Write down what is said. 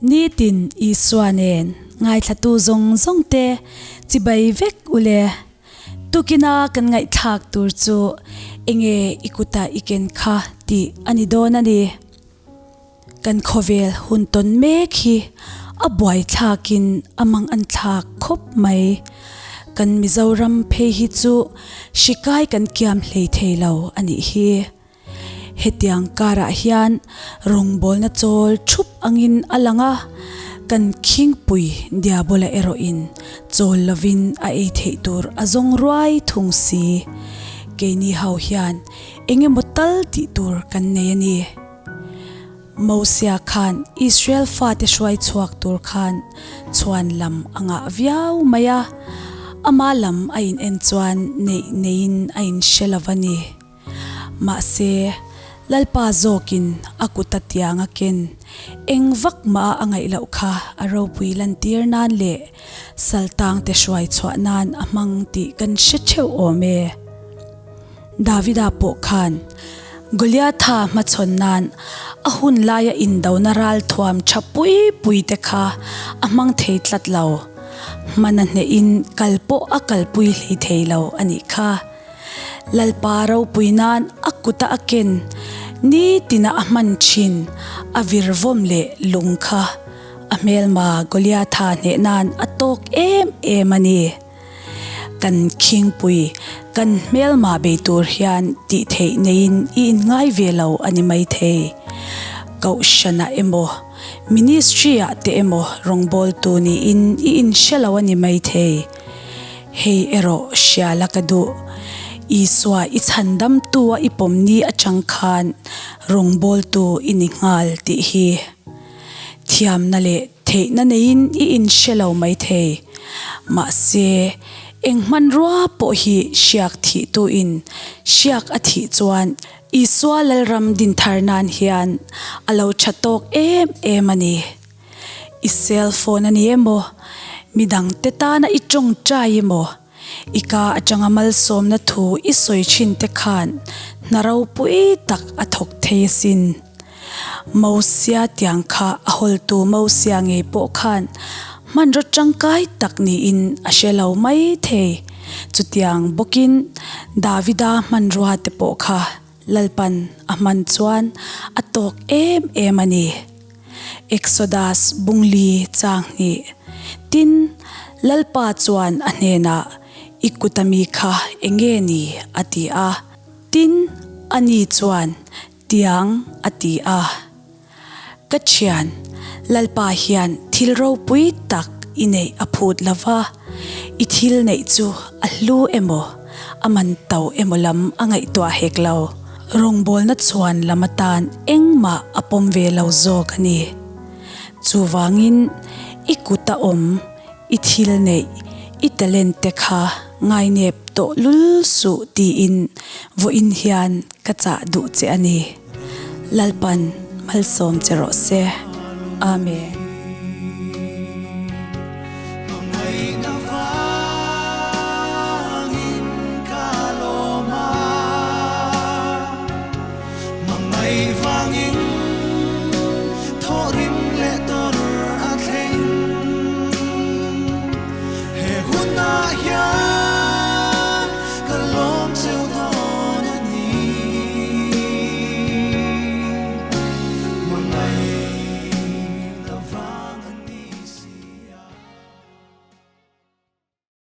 Nitin Isua nen ngaithlatu zawng zawng te chibai vek ule. Tukina kan ngaihthlak tur chu enge i kuta i ken kha tih a ni dawn a ni. Kan khawvel hun tawn mek hi a buaithlakin a mang an thlak khawp mai. Kan Mizoram phei hi chu hrikai kan kiam hlei thei lo a nih hi. Hetiang karah hian rawngbawlna chawl thup angin a lang a, kan khingpui Diabola erawhin chawl lovin a ei theih tur a zawng ruai thung si. Keini ho hian eng emaw tal tih tur kan nei a ni. Mosia khan Israel fate hruai chhuak tur khan chhuan lam a ngah viau mai a, ama lam a in en chuan neih neiin a in hre lo va ni. Mahse, Lalpa zawkin a kut a tiang a ken eng vak mah a ngaih loh kha a ropui lantir nan leh saltangte hruai chhuah nan a hmang tih kan hre theuh awm e. Davida pawh khan Goliatha hmachhawn nan a hun laia indona ral thuam tha pui pui te kha a hmang thei tlat lo. Hmana hnehin kal pawh a kalpui hlei thei lo a nih kha. Lalpa ropui nan a kuta a ken nitina a hman thin a virvawm leh lung kha a hmelma Goliatha hneh nan a tawk em em a ni. Kan khingpui kan hmelma bei tur hian tih theih neiin i inngai ve lo a ni maithei. Kohhranah emaw, ministry-ah te emaw rawngbawltu niin i inhre lo a ni maithei. Hei erawh hriala ka duh. Isua i chhandamtua i pawm ni atang khan rawngbawltu i ni nghal tih hi. Thiamna leh theihna neiin i inhre lo maithei. Mahse, eng hmanrua pawh hi hriak thihtuin hriak a thih chuan Isua Lalram dinthar nan hian a lo tha tawk em em a ni. I cell phone a ni emaw, midangte tana i tawngtai emaw, i ka atanga malsawmna thu i sawi thin te khan hna ropui tak a thawk thei asin. Mosia tiang kha a hawltu Mosia ngei pawh khan hmanraw tangkai tak niin a hre lo mai thei. Chutiang bawkin Davida hmanrua te pawh kha Lalpan a hman chuan a tawk em em a ni. Exodus bungli chang hnih. Tin, Lalpa chuan a hnenah, I kuta mi kha enge ni? a ti a. Tin, ani chuan, Tiang, a ti a. Ka thian, Lalpa hian thil ropui tak i neih a phut lo va, i thil neih chu a hlu emaw, a man to emaw lam a ngaihtuah hek lo. Rawngbawlna chhuan lam atan engmah a pawm ve lo zawk a ni. Chuvangin, i kut a awm, i thil neih, i talent te kha ngainep tawh lul suh tiin vawiin hian ka chah duh che a ni. Lalpan malsawm che rawh se. Amen.